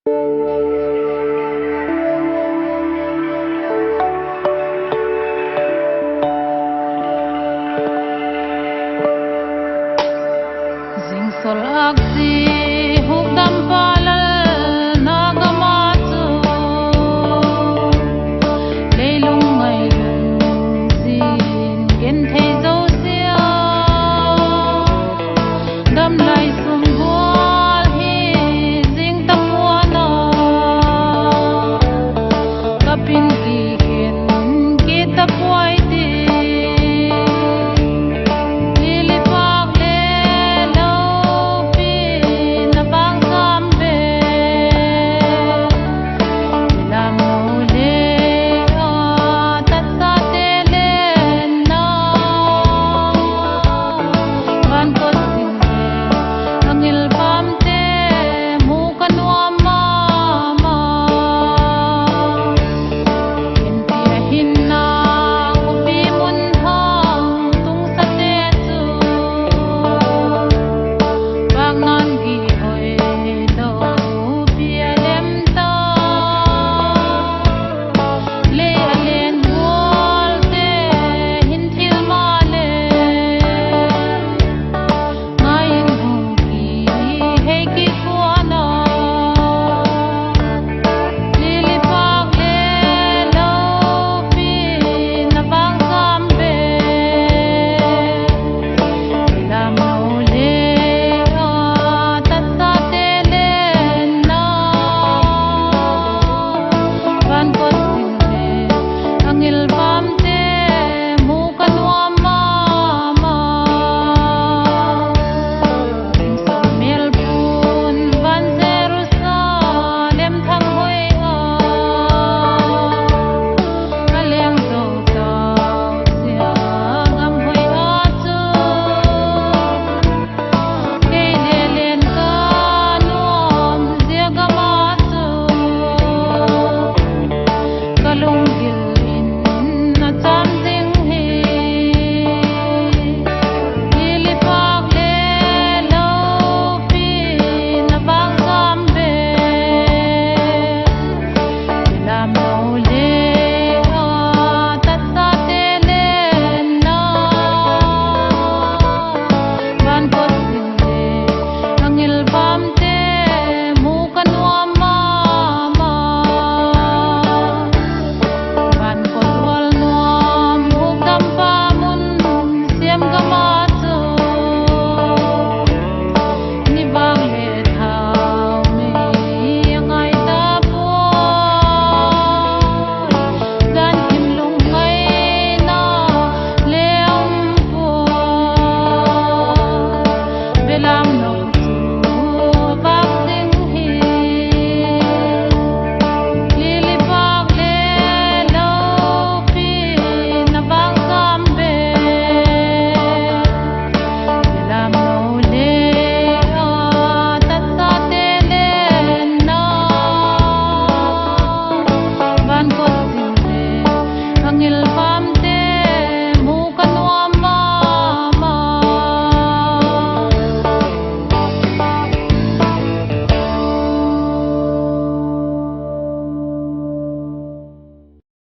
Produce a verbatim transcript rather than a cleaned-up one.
Zingsol âksi hukdampa lalna gam ah chu, leilung ngailung zin genthei zosia, damlai sum gual hi zing ta pua'n a, ka pin kikhen kit ta puai ti. Lili pâk le lopi na vang sam be, lam lo le a tatsate len na, van kot sing le a ngil pamte mu ka nuam ma ma. Ken ti a hinna khuapi mun thang tungsate chu, vâkna'n gihoi lo pia lem ta. Lei a len gualte hin thil maleh, ngai in hung ki hei kikuan a. Lili pâk le lopi na vang sam be, lam lo le a tatsate len na, van kot sing le a ngil pamte mu ka nuam ma ma. Zingsol mêlpun van Jerusalem thang hoi a, a leng zo tau zia gam hoi a chu, kei le len ka nuam zia gam ah chu, ka lunggil in a cham ding hi. Lili pâk le lopi na vang sam be, lam lo le a tatsate len na, van kot sing le a ngil pamte mu ka nuam ma ma. Van kot hual nuam hukdampa mun siam gam ah chu, ni vang le thau mei a ngai ta pua, zan kim lungngaina le um pua, belam lo chu vak ding hi. Lili pâk le lopi na vang sam be, lam lo le a tatsate len na, van kot sing le a ngil